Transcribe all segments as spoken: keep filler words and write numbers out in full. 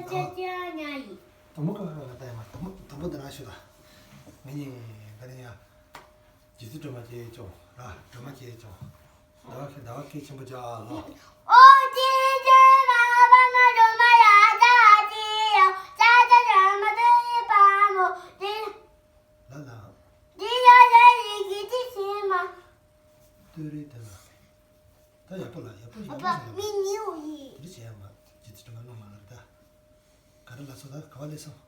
ཅ་ཅ་ཉ་ཡི། དང་པོ་ཁ་ཁ་ལ་ལྟ་ཡ་མ། དང་པོ་དང་པོ་འདི་རང་ཞུ་ད། ང་གཉིས་ད་ནི་ཡ། རྗེ་བཙུན་སྒྲོལ་མ་སྐྱེས་ཀྱང་ར། སྒྲོལ་མ་སྐྱེས་ཀྱང་། ཟླ་བ་ཟླ་བ་སྐད་ཆེན་པོ་བྱ་ལ། ཨོ་ཏི་ཏི་མ་པ་མ་སྒྲོལ་མ་ཡ་ཅ་ཅི་ཡ། ཅ་ཅ་སྒྲོལ་མ་ཏི་པ་མོ་ཏི། ལ་ལ། ཏི་ཡ་ཡ་ཡི་གི་ཏི་སི་མ། ཏུ་རི་དེ་ལ། ད་ཡག་པོ་ལ་ཡག་པོ་ཡག་པོ་ཨ་ཕ་ཞིག་ལ། མི་ཉིའུ་ཡི། དེ་རིགས་བྱས་ཡ་མ། རྗེ་བཙུན་སྒྲོལ་མ་ལོ་མ་ལ་རེད་ད། ག་རེ་ལ་སོ་ད་ག་བ་ལས་སོང་།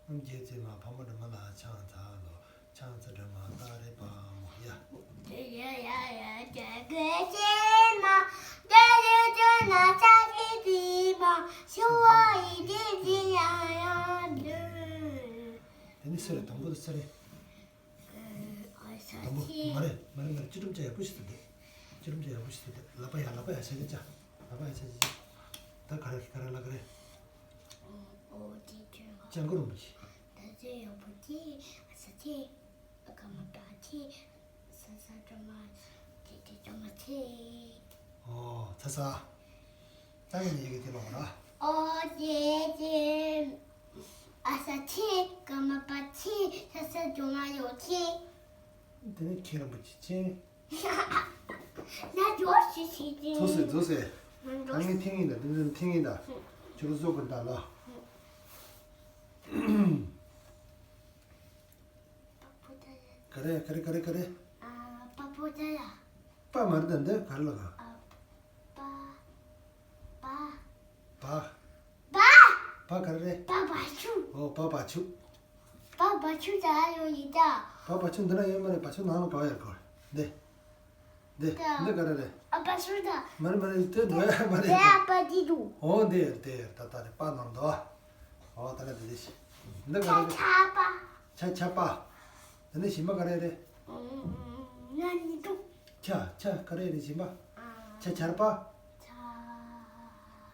ཨ། རྗེ་བཙུན་མ་ཕག་མོ་སྒྲོལ་མ་ལ་ཕྱག་འཚལ་ལོ། ཕྱག་འཚལ་སྒྲོལ་མ་ཏཱ་རེ་པ་མོ་ཡ། ཡ་ཡ་ཡ་ཡ་གེ་ཤེ་མ། གེ་ཤེ་ཏུ་ན་ཚ་ཏི་ཏི་མ། ཤུ་བ་ཡི་ཏི་ཏི་ཡ་ཡ་དུ། དེ་ནི་སུ་རེད། དང་པོ་དེ་སུ་རེད། དང་པོ། མ་རེད་མ་རེད་མ་རེད། སྤྱི་སྒྲོམ་ཅ་ཡག་པོ་ཞིག་ཏུ་བསྡད། སྤྱི་སྒྲོམ་ཅ་ཡག་པོ་ཞིག་ཏུ་བསྡད། ལག་པ་ཡ་ལག་པ་ཡ་ཆ་ཆ་ཆ། ལག་པ་ཡ་ཆ་ཆ་ཆ། ད་ག་རེ་ག་རེ་ལབ་ག་རེ། ཨོ་ཏི་ཅོ། ལྕང་སྒོ་རིན་པོ་ཆེ། ད་ཚེ་ཡག་པོ་ཆེ། ཨ་ས་ཆེ། ཨ་ཀ་མ་པ་ཆེ། ས་ས་སྒྲོལ་མ་ཆེ། ཏེ་ཏེ་སྒྲོལ་མ་ཆེ། ཨོ་ཚ་ས། ད་ཡིན་ཡི་གེ་དེ་ལོག་ར། ཨོ་ཏེ་ཏེ། ཨ་ས་ཆེ། ཀ་མ་པ་ཆེ། ས་ས་སྒྲོལ་མ་ཡོ་ཆེ། དེ་ནས་མཁན་རིན་པོ་ཆེ་ཆེ། ན་ཇོ་ཞིག་ཞིག་ཅིང་། རྫོགས་སོ་རྫོགས་སོ། ང་ང་ཐེངས་ཡིན་ད། དེ་ཚོ་ཐེངས་ཡིན་ད། ཁྱོད་རང་བཟོ་དགོས་ད་ལོ། ག་རེ་ག་རེ་ག་རེ་ག་རེ། ཨ། པ་པོ་ཏ་ལ། པ་མ་རེད་ད། འདི་ག་རེ་ལབ་ག། ཨ། པ། པ། པ། པ། པ་ག་རེ་རེད། པ་བ་ཆུ། ཨོ་པ་བ་ཆུ། པ་བ་ཆུ་ད་ཡོད་ཡིན་ད། པ་བ་ཆུ་འདི་ན་ཡོད་མ་རེད། བ་ཆུ་ནང་ལ་ག་བ་ཡོད་གོ། འདི། འདི། ད། འདི་ག་རེ་རེད། ཨ་པ་སུ་ད། མ་རེད་མ་རེད། དེ་འགྲོ་ཡ་མ་རེད། དེ་ཨ་པ་དེ་འདུག་ཨོ་འདི་ཡོད་དེ་ཡོད། ད་ད་རེད། པ་ནང་དུ། ཨོ་ད་ལ་འདི་འདི་ཤི། འདི་ག་རེ་རེད། ཆ་ཆ་པ། ཆ་ཆ་པ། དེ་ནས་གཞན་པ་ག་རེ་རེད། ང་ནི་འདུག་ཆ་ཆ་ག་རེ་རེད་གཞན་པ། ཨ། ཆ་ཆར་པ། ཆ།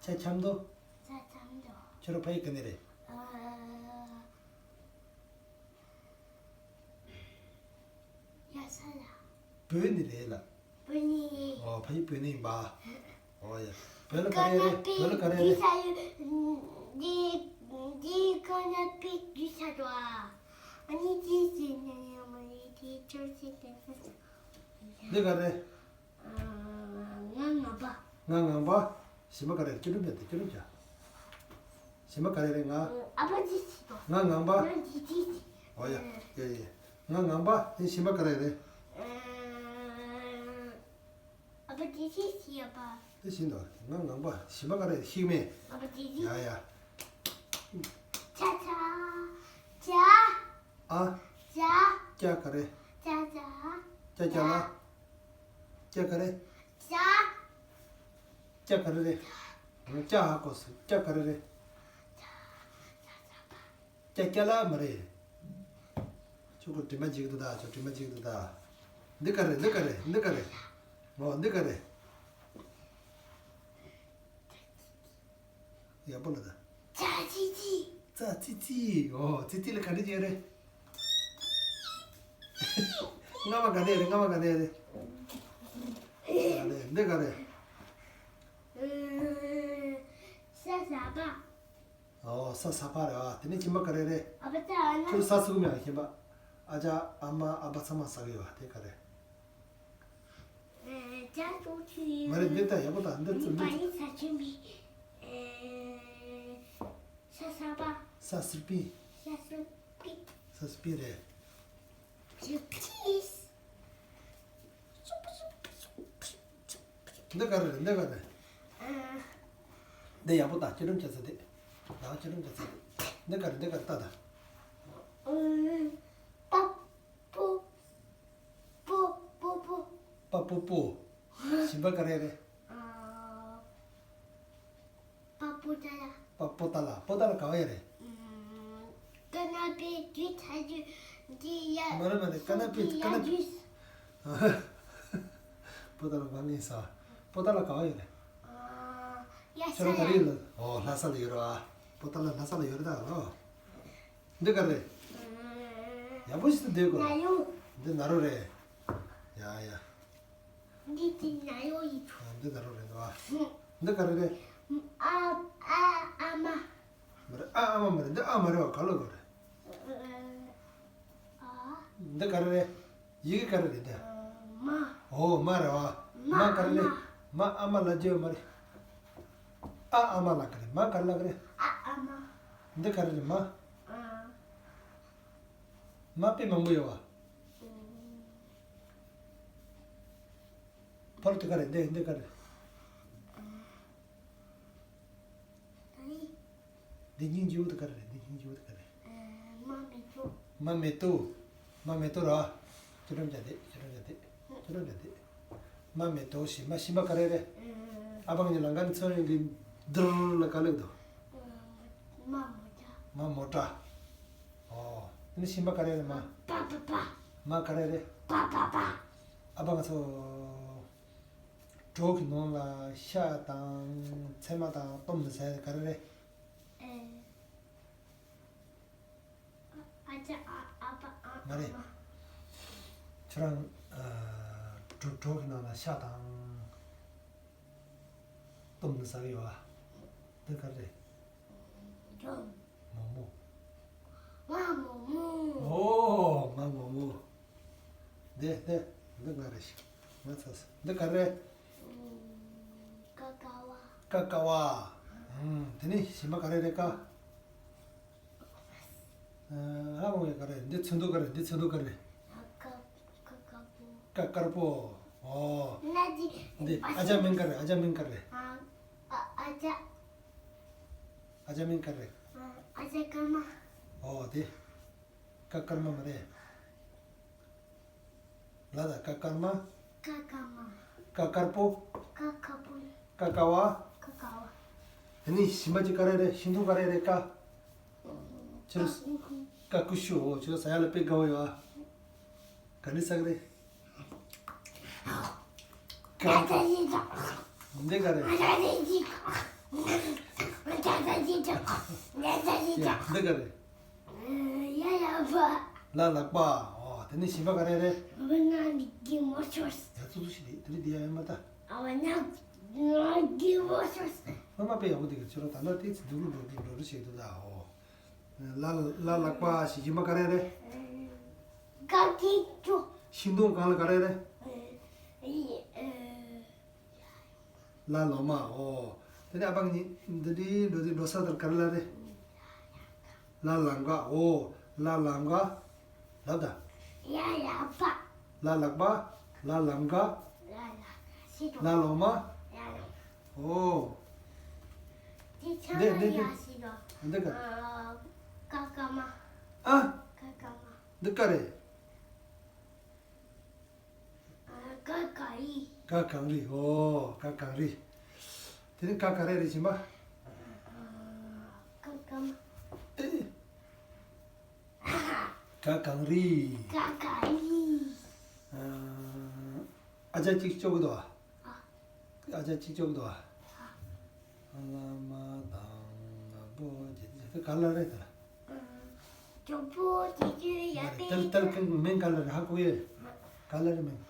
ཆ་ཆམ་དོ། ཆ་ཆམ་དོ། ཁྱོད་རང་ཕ་ཡུལ་ག་ནས་རེད། ཨ། ཡ་ས་ལ། བོད་ནས་རེད་ལ། བོད་ནས་རེད། ཨོ་ཕ་ཡུལ་བོད་ནས་ཡིན་པ། ཨོ་ཡ། བོད་ལ་ག་རེ་རེད། བོད་ལ་ག་རེ་རེད། འདི་འདི་ཀ་ན་པི་རྒྱུ་ཆ་དོ། ཨ་ནི་ཅི་ཟེར་ན་ཡང་མ་རེད། དེ་ཅོར་ཟེར་ན། འདི་ག་རེད། ང་ངམ་པ། ང་ངམ་པ། གཞན་པ་ག་རེ་རེད། སྐྱིད་སྡུག་མེད་དེ་སྐྱིད་སྡུག་བྱ། གཞན་པ་ག་རེ་རེད། ང་། ཨ་ཕ་ཅི་ཞིག་དང་། ང་ངམ་པ། ང་ཅི་ཅི་ཞིག་ཨོ་ཡ། ཡ་ཡ། ང་ངམ་པ། དེ་གཞན་པ་ག་རེ་རེད། ཨ་ཕ་ཅི་ཅི་ཞིག་ཡ་པ། དེ་བཞིན་དུ་ང་ངམ་པ། གཞན་པ་ག་རེ་རེད། ཤིག་མེད། ཨ་ཕ་ཅི་ཅི། ཡ་ཡ། ཆ་ཆ། ཆ། ཨ། ཆ། ཀྱ་ག་རེ། ཆ་ཆ། ཀྱ་ཀྱ་ལ། ཀྱ་ག་རེ། ཆ། ཀྱ་ག་རེ་རེད། ཀྱ་ཧ་གོ་སོང་། ཀྱ་ག་རེ་རེད། ཀྱ་ཀྱ་ལ་མ་རེད། ཁྱོད་ཀྱི་དྲི་མ་འཇིག་འདུག་ད། ཁྱོད་དྲི་མ་འཇིག་འདུག་ད། འདི་ག་རེད། འདི་ག་རེད། འདི་ག་རེད། འོ་འདི་ག་རེད། ཡག་པོ་ལ་ད། ཙ་ཙི་ཙི། ཙ་ཙི་ཙི། འོ་ཙི་ཙི་ལ་ག་འདྲ་བྱས་རེད། རྔ་མ་ག་འདྲ་རེད། རྔ་མ་ག་འདྲ་རེད། ཨ་ལེ་འདི་ག་རེད། ས་ས་པ། ཨོ་ས་ས་པ་རེད་བ། དེ་ནས་གཞན་པ་ག་རེ་རེད། ཨ་པ་ཙ་ཨ་ན། ཁྱོད་ས་ཟེར་གི་མེད་པ། གཞན་པ། ཨ་ཅག་ཨ་མ་ཨ་ཕ་ཚང་མ་ཟ་གི་ཡོད་པ། དེ་ག་རེ། ཨེ། ཅ་ཏོ་ཆུ། མ་རེད། འདི་ལྟ་ཡག་པོ་ལྟ། འདི་ཙམ་འདི། པ་ཡི་ས་ཆེན་པོའི། ཨེ། ས་ས་པ། ས་སིར་པི། ས་སིར་པི། ས་སིར་པི་རེད། ས་སིར་པི། འདི་ག་རེ་རེད། འདི་ག་རེ་རེད། ཨ། འདི་ཡག་པོ་ལྟ། སྐྱིད་སྡུག་བྱ་ས་དེ། ད་སྐྱིད་སྡུག་བྱ་ས་དེ། འདི་ག་རེ། འདི་ག་རེ་ལྟ་ད། ཨ། པ། པོ། པོ། པོ། པོ། པ་པོ་པོ། གཞན་པ་ག་རེ་རེད། ཨ། པ་པོ་ཏ་ལ། པ་པོ་ཏ་ལ། པོ་ཏ་ལ་ག་བ་ཡོད་རེད། ཀ་ན་པེ་དུས་ཚ་རྒྱུ་འདི་ཡ། མ་རེད་མ་རེད། ཀ་ན་པེ། ཀ་ན་པེ། པོ་ཏ་ལ་མ་ངེས་ས། པོ་ཏ་ལ་ག་བ་ཡོད་རེད། ཡ་ས་ལ། ཁྱོད་རང་ག་རེ་ཡོད་ལ། ཨོ་ལྷ་ས་ལ་ཡོད་རེད་བ། པོ་ཏ་ལ་ལྷ་ས་ལ་ཡོད་རེད་ད་ལོ། འདི་ག་རེད། ཡག་པོ་ཞིག་ཏུ་བསྡད་དགོས། ན་རོ། འདི་ན་རོ་རེད། ཡ་ཡ། འདི་དེ་ན་རོ་ཡིན། ཨ། འདི་ན་རོ་རེད་འདུག་ཨ། འདི་ག་རེ་རེད། ཨ། ཨ། ཨ། ཨ་མ། མ་རེད། ཨ་ཨ་མ་མ་རེད། འདི་ཨ་མ་རེད་བ། ག་ལ་ག་རེད། ཨ། འདི་ག་རེ་རེད། ཡི་གེ་ག་རེ་རེད་འདི། མ། ཨོ་མ་རེད་བ། མ་མ་ག་རེ་རེད། ཨ་མ། མ་ཨ་མ་ལབ་རྒྱུ་ཡོད་མ་རེད། ཨ་ཨ་མ་ལབ་ག་རེད། མ་ག་རེ་ལབ་ག་རེད། ཨ་ཨ་མ། འདི་ག་རེ་རེད། མ། ཨ། མ་དཔེ་མང་པོ་ཡོད་བ། ཨ། ཕར་དེ་ག་རེ། འདི་འདི་ག་རེ། འདི་སྙིང་རྗེ་བོ་དེ་ག་རེ། འདི་སྙིང་རྗེ་བོ་དེ་ག་རེ། མ་མེ་ཏོག་མ་མེ་ཏོག་མ་མེ་ཏོག་ར། ཅི་འགྲམ་བྱ་དེ། ཅི་འགྲམ་བྱ་དེ། ཅི་འགྲམ་བྱ་དེ། མ་མེ་ཏོག་ཞི་མ། ཞི་མ་ག་རེ་རེད། ཨ་ཕ་ངའི་ལང་ཀ་ནས་ཚོན་རིང་གི་དུར་ལ་ག་ལེགས་འདུག་མ་མོ་ཊ། མ་མོ་ཊ། ཨོ། དེ་ནི་ཞི་མ་ག་རེ་རེད། མ། པ་པ་པ། མ་ག་རེ་རེད། པ་པ་པ། ཨ་ཕ་ང་ཚོ། གྲོགས་ཀྱི་ནང་ལ་ཤ་དང་ཚལ་མ་དང་གཏུབ་ནས་ཟ་ཡ་ག་རེ་རེད། ཨེ། ཨ་ཅག་ཨ་ཨ་ཕ་ཨ། མ་རེད། ཨ་མ། ཁྱོད་རང་ཨ་གྲོགས་གྲོགས་ཀྱི་ནང་ལ་ཤ་དང་གཏུབ་ནས་ཟ་གི་ཡོད་ཨ། འདི་ག་རེ་རེད། མོག་མོག་མ་མོག་མོག་ཨོ་མ་མོག་མོག་འདི་འདི་འདི་ང་རེད་ཤག་ང་ཚ་ས། འདི་ག་རེ། ཀ་ཀ་བ། ཀ་ཀ་བ། ཨུམ། དེ་ནི་ཞི་མ་ག་རེ་རེད་ཀ་ཨ་འོ་ཡ་ག་རེ། འདི་ཚོན་མདོག་ག་རེ། འདི་ཚོན་མདོག་ག་རེ། ཀ་ཀ་དཀར་པོ། ཀ་དཀར་པོ། ཨོ། འདི་ཨ་ཅག་མིང་ག་རེ། ཨ་ཅག་མིང་ག་རེ། ཨ་ཨ་ཅག་ཨ་ཅག་མིང་ག་རེ། ཨ་ཅག་ཀརྨ། ཨོ་དེ། ཀ་ཀརྨ་མ་རེད། ལ་ད་ཀ་ཀརྨ། ཀ་ཀརྨ། ཀ་དཀར་པོ། ཀ་དཀར་པོ། ཀ་ཀ་བ། ཀ་ཀ་བ། དེ་ནི་ཞི་མ་ཅིག་ག་རེ་རེད། ཤིང་སྡོང་ག་རེ་རེད་ཀ་ཁྱོད། ཀ་ཀུ་ཤུ། ཀ་ཀུ་ཤུ། ཨོ་ཁྱོད་ཟ་ཡ་ལ་དཔེ་དགའ་བོ་ཡོད་ཨ། ག་ནི་ཟ་གི་རེད། ཀ་ཀ་ཡི་ཀ་འདི་ག་རེ། ཀ་ཀ་ཡི་ཀ་ཀ་ཀ་ཡི་ཀ་ཀ་ཀ་ཡི་ཀ་ཡ་འདི་ག་རེ། ཡ་ཡ་བ། ལ་ལག་པ། ཨོ་དེ་ནི་ཞི་མ་ག་རེ་རེད། ཨ་བ་ན་གི་མོ་ཤོར། ཡ་ཚུགས་ཚུགས་ཤིག་རེད། དེ་རིང་འདི་ཡ་ཡ་མ་ད། ཨ་བ་ན་གི་མོ་ཤོར། ཨ་མ་དཔེ་ཡག་པོ་འདུག་གི་ཁྱོད་རང་ད་ལྟ་ཏོག་ཙམ་འགྲོ་རུ་འགྲོ་རུ་འགྲོ་རུ་བྱེད་འདུག་ད། ཨོ། ལ་ལ་ལག་པ་ཞིག་ཞི་མ་ག་རེ་རེད། ཀ་ཀི་ཀྱོ། ཤིང་སྡོང་གང་ལ་ག་རེ་རེད། ལ་ལོ་མ། ཨོ། དེ་ནས་ཨ་ཕ་གཉིས་འདི་འདྲའི་འགྲོ་དུས་འགྲོ་ས་དེར་ག་རེ་ལ་རེད། ལ་ལམ་ཀ། ཨོ། ལ་ལམ་ཀ། ལབ་ད། ཡ་ལག་པ། ལ་ལག་པ། ལ་ལམ་ཀ། ལ་ལ་ཤི་ཏོ། ལ་ལོ་མ། ལ་ལོ། ཨོ། དེ་ཆ་འདི་ལ་འདི་ཡ་ཤི་ཏོ། འདི་ག་ཀ་ཀ་མ། ཨ། ཀ་ཀ་མ། འདི་ག་རེད། ཀ་ཀ་རི། ཀ་གང་རི། ཨོ་ཀ་གང་རི། དེ་ནི་ཀ་ག་རེ་རེད་ཞིམ་པ། ཀ་ཀ་མ། ཨེ། ཀ་གང་རི། ཀ་གང་རི། ཨ་ཅག་གཅིག་སྐྱོ་གི་འདུག་ཨ། ཨ་ཅག་གཅིག་སྐྱོ་གི་འདུག་ཨ། བླ་མ་དང་ལ་པོ་ཇི་ཏི་ཇི་ཏི་ག་ལ་རེད་ད། ཇོ་པོ་ཇི་ཇུ་ཡ་ཏི། ཏལ་ཏལ་ཀིང་མིང་ག་ལ་རེད། ཧ་གོ་ཡོད། ག་ལ་རེད་མིང་།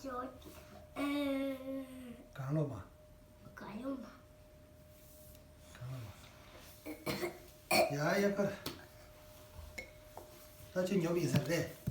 ཇོ། ཨེ། གང་ལོ་མ། ག་ཡོང་མ། གང་ལོ་མ། ཡ་ཡ་ཀར། ད་ཁྱོད་ཉོབ་ཡིན་ས་རེད།